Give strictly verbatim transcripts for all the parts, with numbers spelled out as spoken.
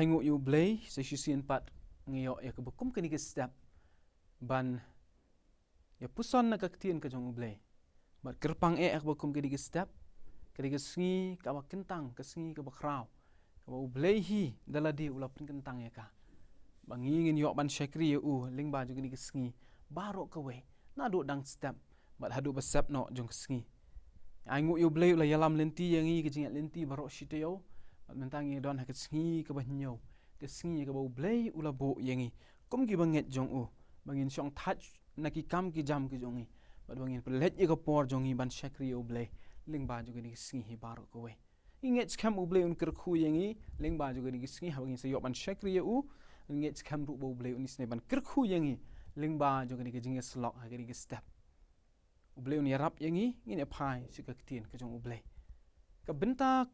Ai nguh ïa U Blei, sa shisien pat ngi ïoh ïa kaba kum kane ka step ban ïa puson na ka ktien ka jong U Blei. Bad kyrpang eh ïa kaba kum kane ka step, kane ka sngi kaba kyntang, ka sngi kaba khraw, kaba U Blei hi da lade u la pynkyntang ïa ka, ba ngi ngin ïoh ban shakri ïa u lyngba jong kane ka sngi baroh kawei, naduh dang step bad haduh ba sep noh jong ka sngi. Ai nguh ïa U Blei u la ïalam lynti ïa ngi ka jingïaid lynti baroh shi taïew. Bad mynta ngi don ha ka sngi kaba hynñiew, ka sngi kaba U Blei u la buh ïa ngi kum ki bangeit jong u, ba ngin shong thait na ki kam ki jam ki jong ngi, bad ba ngin pynleit ïa ka por jong ngi ban shakri ïa U Blei lyngba jong kane ka sngi hi baroh kawei. Ngi ngeit skhem U Blei un kyrkhu ïa ngi lyngba jong kane ka sngi, haba ngin sa ïoh ban shakri ïa u. Ngi ngeit skhem ruh ba U Blei un isynei ban kyrkhu ïa ngi lyngba jong kane ka jingïasyllok ha kane ka step. U Blei un ïarap ïa ngi, ngin ïa phai sha ka ktien ka jong U Blei. Ka bynta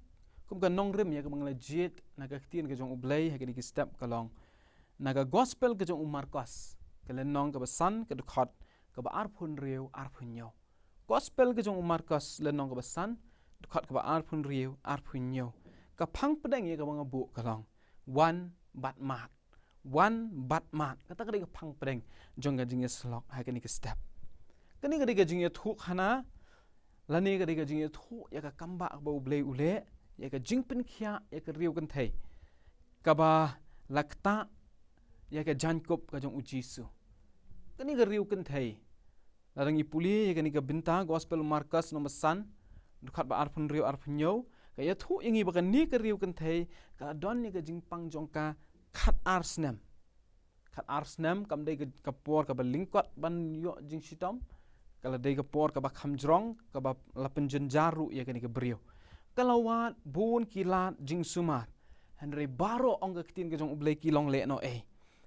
kum ka nongrim ïa kaba ngi la jied na ka ktien ka jong U Blei ha kane ka step ka long na ka gospel ka jong u Markos, ka lynnong kaba san, ka dkhot kaba arphew hynriew, arphew hynñiew. Gospel ka jong u Markos, lynnong kaba san, dkhot kaba arphew hynriew, arphew hynñiew. Ka phang pdeng ïa kaba nga buh ka long, wan bad mad. Wan bad mad. Kata ka dei ka phang pdeng jong ka jingïasyllok ha kane ka step. Kane ka dei ka jingïathuh khana, lane ka dei ka jingïathuh ïa ka kambah kaba U Blei u leh ïa ka jingpynkhiah ïa ka riew kynthei kaba la ktah ïa ka jaiñkup ka jong U Jisu. Kane ka riew kynthei, lada ngi pule ïa kane ka bynta, gospel Markos lynnong ba san, dkhot ba arphew hynriew, arphew hynñiew, ka ïathuh ïa ngi ba kane ka riew kynthei ka la don ïa ka jingpang jong ka khat ar snem. Khat ar snem kam dei ka, ka por kaba lyngkot ban ïoh jingshitom. Ka la dei ka por kaba kham jrong, kaba la pynjynjar ruh ïa kane ka briew. Ka la wad bun ki lad jingsumar, hynrei baroh, ong ka ktien ka jong U Blei, ki long lehnohei.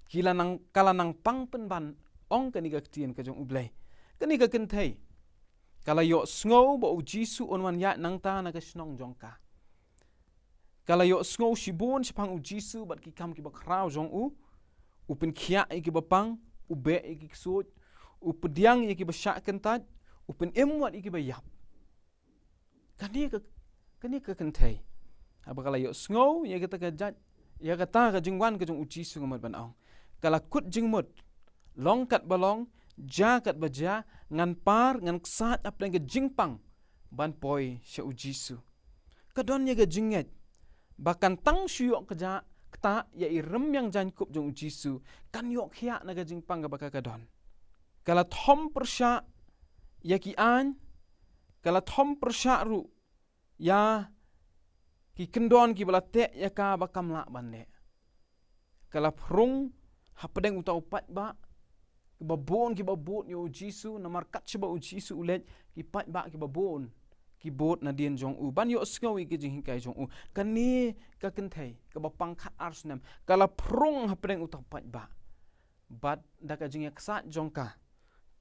Ki la nang, ka la nang pang pynban, ong kane ka ktien ka jong U Blei. Kane ka kynthei ka la ïohsngew ba U Jisu un wan ïaid nangta na ka shnong jong ka. Ka la ïohsngew shibun shaphang U Jisu bad ki kam kiba khraw jong u. U pynkhiah ïa kiba pang, u beh ïa ki ksuid, u pdiang ïa kiba shah kyntait, u pynim wat ïa kiba ïap. Kane ka, kane ka kynthei, haba ka la ïohsngew ïa kata ka jait, ïa kata ka jingwan ka jong U Jisu, nga mut ban ong, ka la kut jingmut, long katba long, jia katba jia, ngan par, ngan ksaid hapdeng ka jingpang ban poi sha U Jisu. Ka don ïa ka jingngeit ba kan tang shu ïoh ka jia, ktah ïa i rymmiang jaiñkup jong U Jisu, kan ïoh khiah na ka jingpang kaba ka, ka don. Ka la thom pyrshah ïa ki aiñ, ka la thom pyrshah ruh ïa ki kyndon kiba la teh ïa ka ba kam lah ban leh. Ka la phrung hapdeng uta u paidbah, kiba bun kiba bud ïa U Jisu, namar kat shaba U Jisu u leit, ki paidbah kiba bun ki bud nadien jong u ban ïohsngew ïa ki jinghikai jong u. Kane ka kynthei kaba pang khat ar snem, ka la phrung hapdeng uta u paidbah. Bad da ka jingïaksaid jong ka,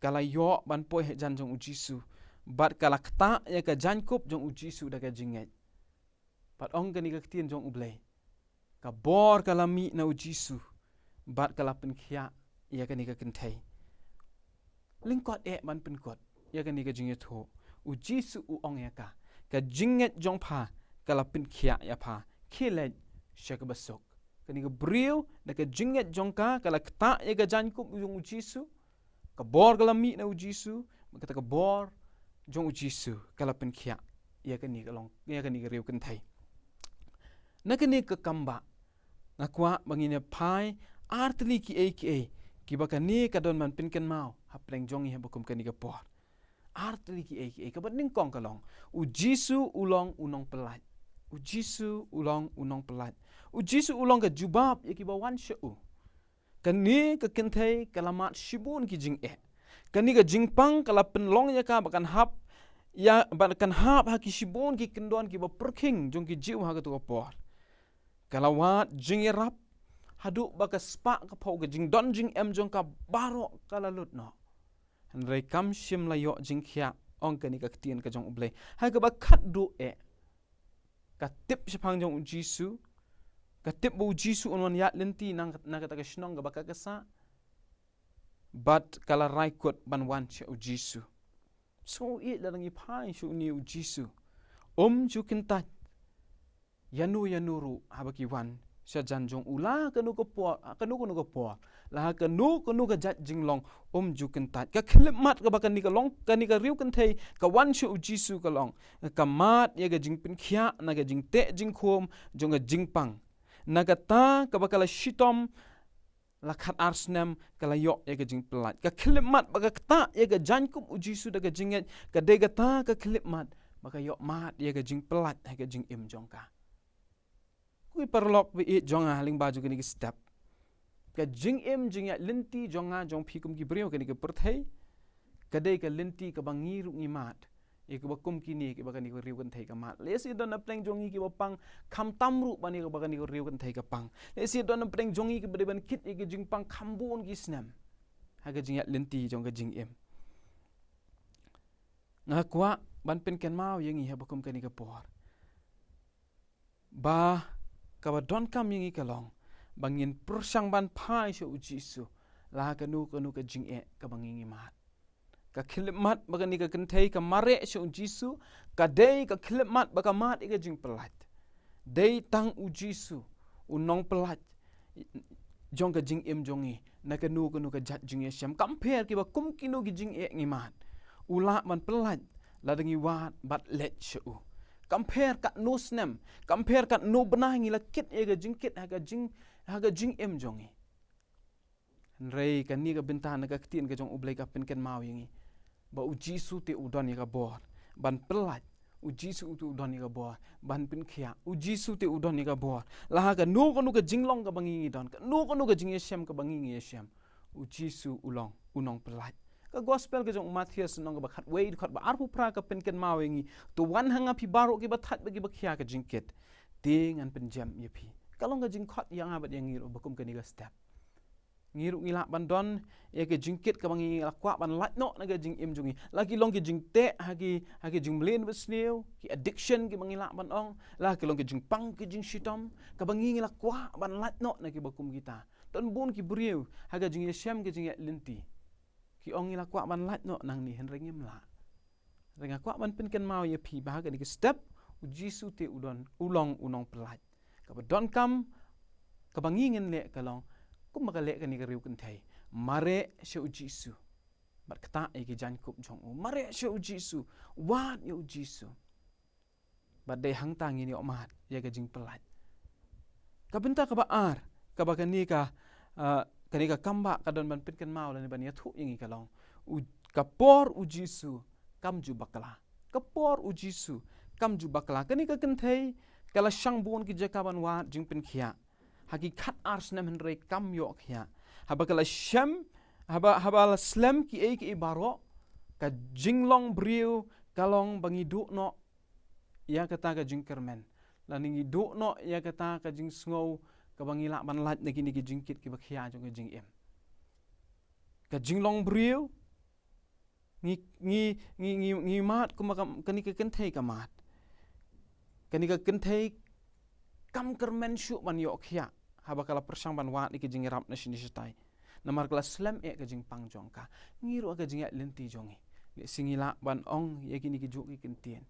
ka la ïoh ban poi hajan jong U Jisu, bad ka la ktah ïa ka jaiñkup jong U Jisu da ka jingngeit. Bad ong kane ka ktien jong U Blei, ka bor ka la mih na U Jisu, bad ka la pynkhiah ïa kane ka kynthei. Lyngkot eh ban pynkut ïa kane ka jingïathuh, U Jisu u ong ïa ka, ka jingngeit jong pha ka la pynkhiah ïa pha, khie leit sha kaba suk. Kane ka briew, da ka jingngeit jong ka, ka la ktah ïa ka jaiñkup jong U Jisu. Ka bor ka la mih na U Jisu, bad kata ka bor jong U Jisu ka la pynkhiah ïa kane ka long, ïa kane ka riew kynthei. Na kane ka kambah, nga kwah ba ngin ïa phai ar tylli kiei kiei kiba kane ka don ban pynkynmaw hapdeng jong ngi haba kum kane ka por. Ar tylli kiei kiei, kaba nyngkong ka long, U Jisu u long u nongpyllait. U Jisu u long u nongpyllait. U Jisu u long ka jubab ïa kiba wan sha u. Kane ka kynthei ka la mad shibun ki jingeh. Kane ka jingpang ka la pynlong ïa ka ba kan hap, ïa, ba kan hap ha ki shibun ki kyndon kiba pyrkhing jong ki Jiw ha kato ka por. Ka la wad jingïarap haduh ba ka spah ka phew, ka jingdon jingem jong ka baroh ka la lut noh. Hynrei kam shym la ïoh jingkhiah, ong kane ka ktien ka jong U Blei. Ha kaba khatduh eh, ka tip shaphang jong U Jisu, ka tip ba U Jisu un wan ïaid lynti na, na kata ka shnong kaba ka, ka sah. Bad ka la rai kut ban wan sha U Jisu. Sngewbha lada ngi phai sha une U Jisu, um ju kyntait ïano ïano ruh haba ki wan sha jan jong u la ha kano ka por, ha kano kano ka por, la ha kano kano ka jait jinglong, um ju kyntait. Ka khyllipmat kaba kane ka long, kane ka riew kynthei ka wan sha u Jisu ka long, ka mad ïa ka jingpynkhiah na ka jingteh jingkhum jong ka jingpang. Na kata kaba ka la shitom la khatar snem ka la ïoh ïa ka jingpyllait. Ka khyllipmat ba ka ktah ïa ka jaiñkup u Jisu da ka jingngeit ka dei kata ka khyllipmat ba ka ïoh mad ïa ka jingpyllait ha ka jingim jong ka. Ko ki paralok ba ïeit jong nga ha lyngba jong kine ki step, ka jingim jingïaid lynti jong nga jong phi kum ki briew kane ka pyrthei ka dei ka lynti kaba ngi ruh ngi mad ïa kiba kum kine kiba kane ka riew kynthei ka mad. Lehse don na pdeng jong ngi kiba pang khamtam ruh ban ïa kiba kane ka riew kynthei ka pang. Lehse don na pdeng jong ngi kiba dei ban kit ïa ki jingpang kham bun ki snem ha ka jingïaid lynti jong ka jingim. Nga kwah ban pynkynmaw ïa ngi ha ba kum kane ka por ba kaba donkam ïa ngi ka long ba ngin pyrshang ban phai sha u Jisu la ha kano kano ka jingeh kaba ngi ngi mad. Ka khyllipmat ba kane ka kynthei ka mareh sha u Jisu ka dei ka khyllipmat ba ka mad ïa ka jingpyllait. Dei tang u Jisu u nongpyllait jong ka jingim jong ngi na kano kano ka jait jingïashem. Kam pher kiba kum kino ki jingeh ngi mad, u lah ban pyllait lada ngi wad bad leit sha u. Kam pher katno snem, kam pher katno bnai ngi la kit ïa ka jingkit ha ka jing, ha ka jingim jong ngi. Hynrei kane ka bynta na ka ktien ka jong U Blei ka pynkynmaw ïa ngi ba u Jisu te u don ïa ka bor ban pyllait. U Jisu te u don ïa ka bor ban pynkhiah. U Jisu te u don ïa ka bor la ha kano kano ka jinglong kaba ngi ngi don, kano kano ka jingïashem kaba ngi ngi ïashem. U Jisu u long u nongpyllait. Ka gospel ka jong u Mathaios lynnong kaba khatwei dkhot ba arphew phra ka pynkynmaw ïa ngi, to wan ha nga phi baroh kiba thait bad kiba khia ka jingkit, te ngan pynjem ïa phi. Ka long ka jingkhot ïa nga bad ïa ngi ruh ba kum kane ka step. Ngi ruh ngi lah ban don ïa ka jingkit kaba ngi la kwah ban lait noh na ka jingim jong ngi. La ki long ki jingteh ha ki, ha ki jingmlien basniew, ki addiction kiba ngi lah ban ong, la ki long ki jingpang ki jingshitom kaba ngi ngi la kwah ban lait noh na kiba kum kita. Don bun ki briew ha ka jingïashem ka jingïaid lynti ki ong ngi la kwah ban lait noh nangne, hynrei ngim lah. Hynrei nga kwah ban pynkynmaw ïa phi ba ha kane ka step u Jisu te u don, u long u nongpyllait. Kaba donkam kaba ngi ngin leh ka long kumba ka leh kane ka riew kynthei, mareh sha u Jisu bad ktah ïa ki jaiñkup jong u. Mareh sha u Jisu, wad ïa u Jisu. Bad dei hangta ngin ïoh mad ïa ka jingpyllait. Ka bynta kaba ar kaba kane ka, ah, kane ka kambah ka don ban pynkynmaw lane ban ïathuh ïa ngi ka long, u, ka por u Jisu kam ju bakla. Ka por u Jisu kam ju bakla. Kane ka kynthei ka la shang bun ki jaka ban wad jingpynkhiah ha ki khatar snem, hynrei kam ïoh khiah. Haba ka la shem, haba, haba la slem kiei kiei baroh, ka jinglong briew ka long ba ngi duh noh ïa kata ka jingkyrmen lane ngi duh noh ïa kata ka jingsngew kaba ngi lah ban lait na kine ki jingkit kiba khia jong ka jingim. Ka jinglong briew ngi, ngi, ngi, ngi, ngi mad kumba ka, kane ka kynthei ka mad. Kane ka kynthei kam kyrmen shuh ban ïoh khiah haba ka la pyrshang ban wad ïa ka jingïarap na shane shatai. Namar ka la slem eh ka jingpang jong ka. Ngi ruh ha ka jingïaid lynti jong ngi, lehse ngi lah ban ong ïa kine ki juh ki kyntien,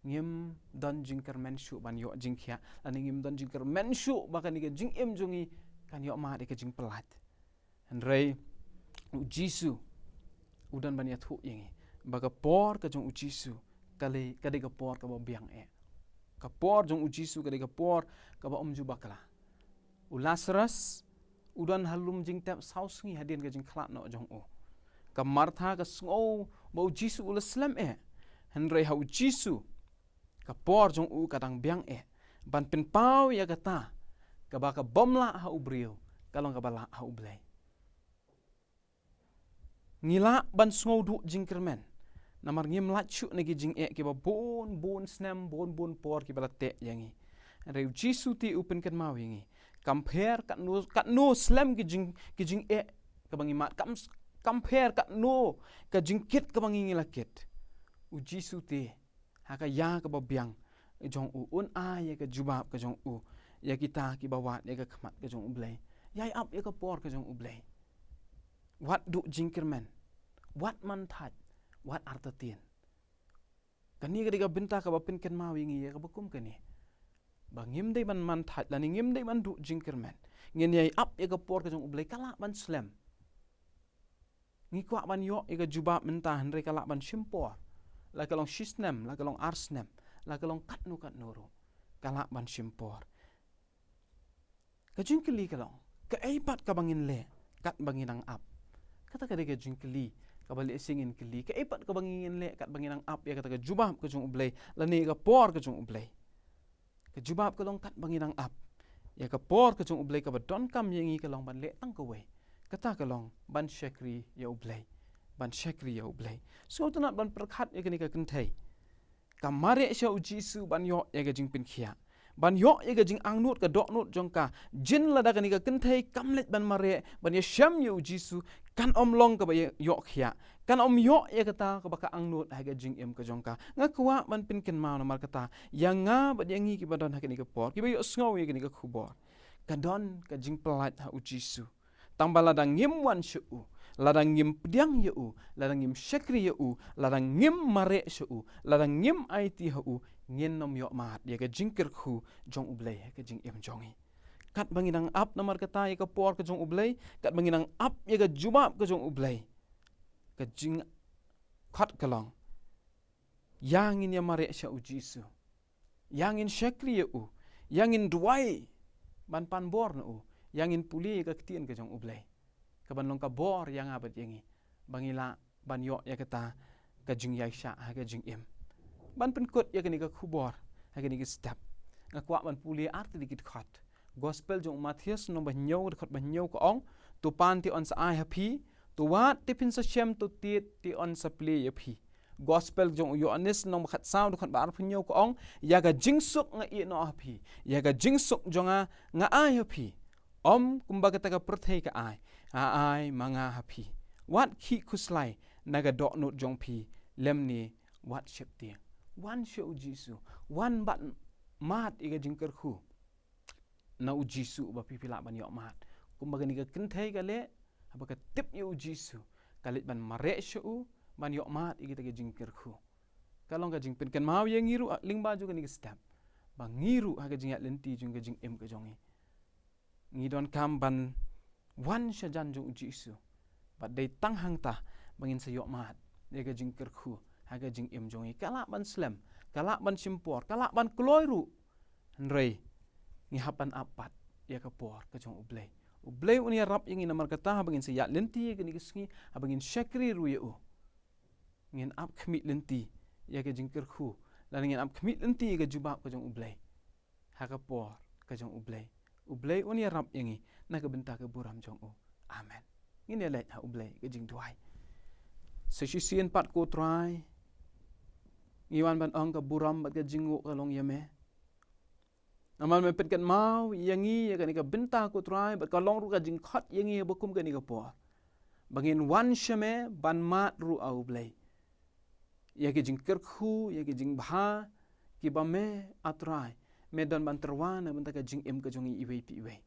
ngim don jingkyrmen shuh ban ïoh jingkhiah lane ngim don jingkyrmen shuh ba kane ka jingim jong ngi kan ïoh mad ïa ka jingpyllait. Hynrei u Jisu u don ban ïathuh ïa ngi ba ka por ka jong u Jisu ka dei, ka dei ka por kaba biang eh. Ka por jong u Jisu ka dei ka por kaba um ju bakla. U Lasarus u don ha lum jingtep saw sngi hadien ka jingkhlad noh jong u. Ka Martha ka sngew ba u Jisu u la slem eh. Hynrei ha u Jisu ka por jong u ka dang biang eh ban pynpaw ïa kata kaba ka bym lah ha u briew, ka long kaba lah ha U Blei. Ngi lah ban sngew duh jingkyrmen namar ngim lait shuh na ki jingeh kiba bun bun snem, bun bun por kiba la teh ïa ngi. Hynrei u Jisu te u pynkynmaw ïa ngi, kam pher katno, katno slem ki jing, ki jingeh kaba ngi mad, kam, kam pher katno ka jingkit kaba ngi ngi la kit, u Jisu te ha ka ïa kaba biang jong u un ai ïa ka jubab ka jong u ïa kita kiba wad ïa ka khmat ka jong U Blei. Ïai ap ïa ka por ka jong U Blei. Wat duh jingkyrmen, wat man thait, wat artatien. Kane ka dei ka bynta kaba pynkynmaw ïa ngi ïa kaba kum kane. Ba ngim dei ban man thait lane ngim dei ban duh jingkyrmen. Ngin ïai ap ïa ka por ka jong U Blei, ka lah ban slem. Ngi kwah ban ïoh ïa ka jubab mynta, hynrei ka lah ban shim por. La ka long shi snem, la ka long ar snem, la ka long katno katno ruh, ka lah ban shim por. Ka jingkylli ka long, kaei pat kaba ngin leh katba ngi nang ap? Kata ka dei ka jingkylli kaba lehse ngin kylli. Kaei pat kaba ngin leh katba ngi nang ap ïa kata ka jubab ka jong U Blei, lane ïa ka por ka jong U Blei? Ka jubab ka long, katba ngi nang ap ïa ka por ka jong U Blei, kaba donkam ïa ngi ka long ban leh tang kawei. Kata ka long ban shakri ïa U Blei. Ban shakri ïa U Blei. Sngewtynnat ban pyrkhat ïa kane ka kynthei. Ka mareh sha U Jisu ban ïoh ïa ka jingpynkhiah, ban ïoh ïa ka jingangnud, ka dohnud jong ka. Jin lada kane ka kynthei kam leit ban mareh ban ïashem ïa U Jisu, kan ym long kaba ïoh, ïoh khiah. Kan ym ïoh ïa kata kaba ka angnud ha ka jingim ka jong ka. Nga kwah ban pynkynmaw namar kata ïa nga bad ïa ngi kiba don ha kane ka por, kiba ïohsngew ïa kane ka khubor. Ka don ka jingpyllait ha U Jisu. Tangba lada ngim wan sha U, lada ngim pdiang ïa U, lada ngim shakri ïa U, lada ngim mareh sha U, lada ngim aiti ha U, ngin ym ïoh mad ïa ka jingkyrkhu jong U Blei ha ka jingim jong ngi. Katba ngi nang ap namar kata ïa ka por ka jong U Blei, katba ngi nang ap ïa ka jubab ka jong U Blei, ka jingkhot ka long, ïa ngin ïa mareh sha U Jisu, ïa ngin shakri ïa U, ïa ngin duwai ban pan bor na U, ïa ngin pule ïa ka ktien ka jong U Blei, kaban long ka bor ïa nga bad ïa ngi, ba ngi lah ban ïoh ïa kata ka jingïaishah ha ka jingim. Ban pynkut ïa kane ka khubor ha kane ka step, nga kwah ban pule artylli ki dkhot. Gospel jong u Mathaios lynnong ba hynñiew, dkhot ba hynñiew ka ong, "To pan te yn sa ai ha phi, to wad te phin sa shem, to tied te yn sa plie ïa phi." Gospel jong u Ïoannis lynnong ba khatsaw, dkhot ba arphew hynñiew ka ong, "Ïa ka jingsuk nga ïeh noh ha phi, ïa ka jingsuk jong nga nga ai ha phi. Ym kumba kata ka pyrthei ka ai, nga ai ma nga ha phi. Wat khih khuslai na ka dohnud jong phi, lymne wat sheptieng." Wan sha U Jisu, wan ban mad ïa ka jingkyrkhu na U Jisu, ba phi, phi lah ban ïoh mad. Kumba kane ka kynthei ka leh, haba ka tip ïa U Jisu, ka leit ban mareh sha U ban ïoh mad ïa kita ki jingkyrkhu. Ka long ka jingpynkynmaw ïa ngi ruh, ah, lyngba jong kane ka step, ba ngi ruh ha ka jingïaid lynti jong ka jingim ka jong ngi, ngi donkam ban wan shajan jong U Jisu. Bad dei tang hangta ba ngin sa ïoh mad ïa ka jingkyrkhu ha ka jingim jong ngi. Ka lah ban slem, ka lah ban shim por, ka lah ban kloi ruh. Hynrei ngi hap ban ap pat ïa ka por ka jong U Blei. U Blei un ïarap ïa ngi namar kata, haba ngin sa ïaid lynti ïa kane ka sngi, haba ngin shakri ruh ïa U, ngin ap khmih lynti ïa ka jingkyrkhu, lane ngin ap khmih lynti ïa ka jubab ka jong U Blei ha ka por ka jong U Blei. U Blei un ïarap ïa ngi na ka bynta ka burom jong U. Amen. Ngin ïaleit ha U Blei ka jingduwai. Sa shisien pat, ko Trai, ngi wan ban ong, ka burom bad ka jingnguh ka long ïa Me. Namar Me pynkynmaw ïa ngi ïa kane ka bynta, ko Trai, bad ka long ruh ka jingkhot ïa ngi ba kum kane ka por, ba ngin wan sha Me ban mad ruh, ah U Blei, ïa ki jingkyrkhu, ïa ki jingbha kiba Me, ah Trai, Me don ban tyrwa na ka bynta ka jingim ka jong ngi iwei pa iwei.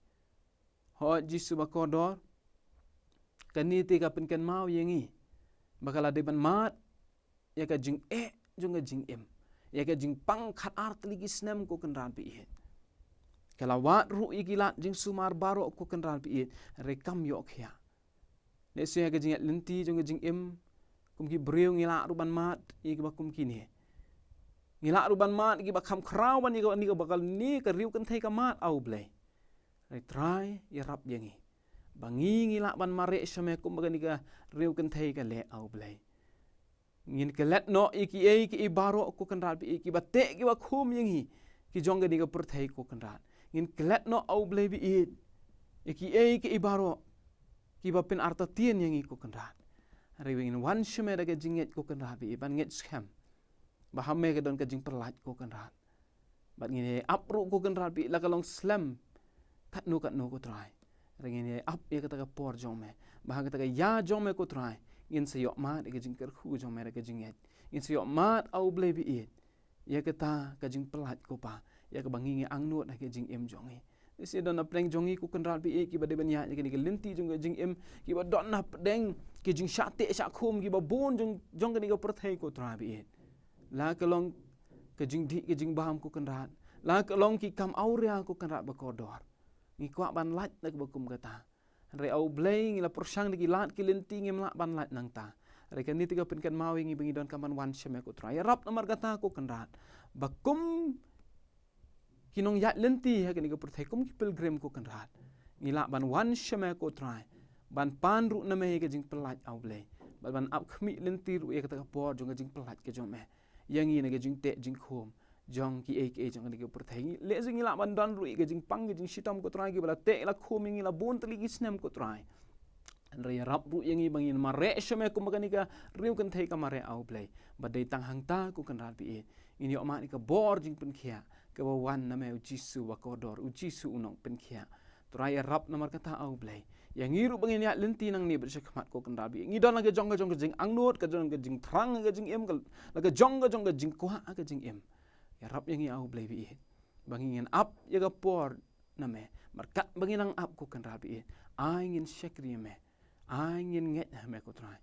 Hooid Jisu ba kordor, kane te ka pynkynmaw ïa ngi ba ka la dei ban mad ïa ka jingeh jong ka jingim, ïa ka jingpang khatar tylli ki snem, ko Kynrad ba ïeit. Ka la wad ruh ïa ki lad jingsumar baroh, ko Kynrad ba ïeit, hynrei kam ïoh khiah. Lehse ha ka jingïaid lynti jong ka jingim, kum ki briew ngi lah ruh ban mad ïa kiba kum kine. Ngi lah ruh ban mad ïa kiba kham khraw ban ïa ka, ïa kaba kane ka riew kynthei ka mad, ah U Blei. Hynrei Trai, ïarap ïa ngi ba ngi, ngi lah ban mareh sha Me kumba kane ka riew kynthei ka leh, ah U Blei. Ngin klet noh ïa kiei kiei baroh, ko Kynrad ba ïeit, kiba teh kiba khum ïa ngi ki jong kane ka pyrthei, ko Kynrad. Ngin klet noh, ah U Blei ba ïeit, ïa kiei kiei baroh kiba pynartatien ïa ngi, ko Kynrad. Hynrei ngin wan sha Me da ka jingngeit, ko Kynrad ba ïeit, ban ngeit skhem ba ha Me ka don ka jingpyllait, ko Kynrad. Bad ngin ïai ap ruh, ko Kynrad ba ïeit, la ka long slem katno katno, ko Trai, hynrei ngin ïai ap ïa kata ka por jong Me, ba ha kata ka ïa jong Me, ko Trai, ngin sa ïoh mad ïa ka jingkyrkhu jong Me da ka jingngeit. Ngin sa ïoh mad, ah U Blei ba ïeit, ïa kata ka jingpyllait, ko Pa, ïa kaba ngi, ngi angnud ha ka jingim jong ngi. Lehse don na pdeng jong ngi, ko Kynrad ba ïeit, kiba dei ban ïaid ïa kane ka lynti jong ka jingim, kiba don na pdeng ki jingshah teh shah khum kiba bun jong, jong kane ka pyrthei, ko Trai ba ïeit. La ka long ka jingdih ka jingbam, ko Kynrad, la ka long ki kam awria ko Kynrad ba kordor. Ngi kwah ban lait na kaba kum kata. Hynrei A U Blei ngi la pyrshang da ki lad ki lynti ngim lah ban lait nangta. Hynrei kane te ka pynkynmaw ïa ngi ba ngi donkam ban wan sha me ko Trai. Ïarap namar kata ko Kynrad. Ba kum ki nongïaid lynti ha kane ka pyrthei kum ki pilgrim ko Kynrad. Ngi lah ban wan sha me ko Trai. Ban pan ruh na me ïa ka jingpyllait A U Blei. Bad ban ap khmih lynti ruh ïa kata ka por jong ka jingpyllait ka jong me. Ïa ngi na ka jingteh jingkhum jong kiei kiei jong kane ka pyrthei. Ngi leh jong ngi lah ban don ruh ïa ka jingpang ka jingshitom ko Trai kiba la teh la khum ïa ngi la bun tylli ki snem ko Trai. Hynrei ïarap ruh ïa ngi ba ngin mareh sha me kumba kane ka riew kynthei ka mareh A U Blei. Ba dei tang hangta ko Kynrad baieit ngin ïoh mad ïa ka bor jingpynkhiah kaba wan na me U Jisu ba kordor, U Jisu u nongpynkhiah. Trai ïarap namar kata A U Blei. Ïa ngi ruh ba ngin ïaid lynti nangne bad shakhmat ko Kynrad baieit. Ngi don la ka jong ka jong ka jingangnud, ka jong ka jingthrang, ka jingim, ka, la ka jong ka jong ka jingkwah, ka jingim. Ïarap ïa ngi A U Blei baieit. Ba ngin ap ïa ka por na me. Markat ba ngin nang ap ko Kynrad baieit. Ai ngin shakri ïa me. Ai ngin ngeit ha me ko Trai.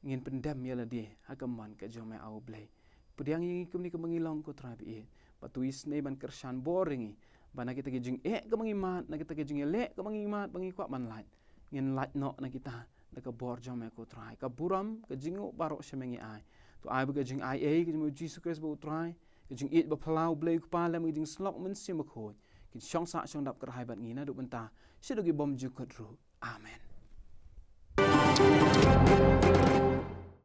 Ngin pyndem ïa lade ha ka mon ka jong me A U Blei. Pdiang ïa ngi kumne kumba ngi long ko Trai baieit. Bad to isynei ban kyrshan bor ïa ngi. Ba na kita ki jingeh kaba ngi mad, na kita ki jingïaleh kaba ngi mad, ba ngi kwah ban lait. Ngin lait noh na kita da ka bor jong me ko Trai. Ka burom, ka jingnguh baroh sha me ngi ai. To ai ba ka jingaiei ka jong me U Jisu Khrist ba u Trai. Ka jingïeit ba phylla U Blei u Kpa lem ka jingsyllok Mynsiem Bakhuid. Kin shong sah shong dap kyrhai bad ngi naduh mynta shaduh ki bymjukut ruh. Amen.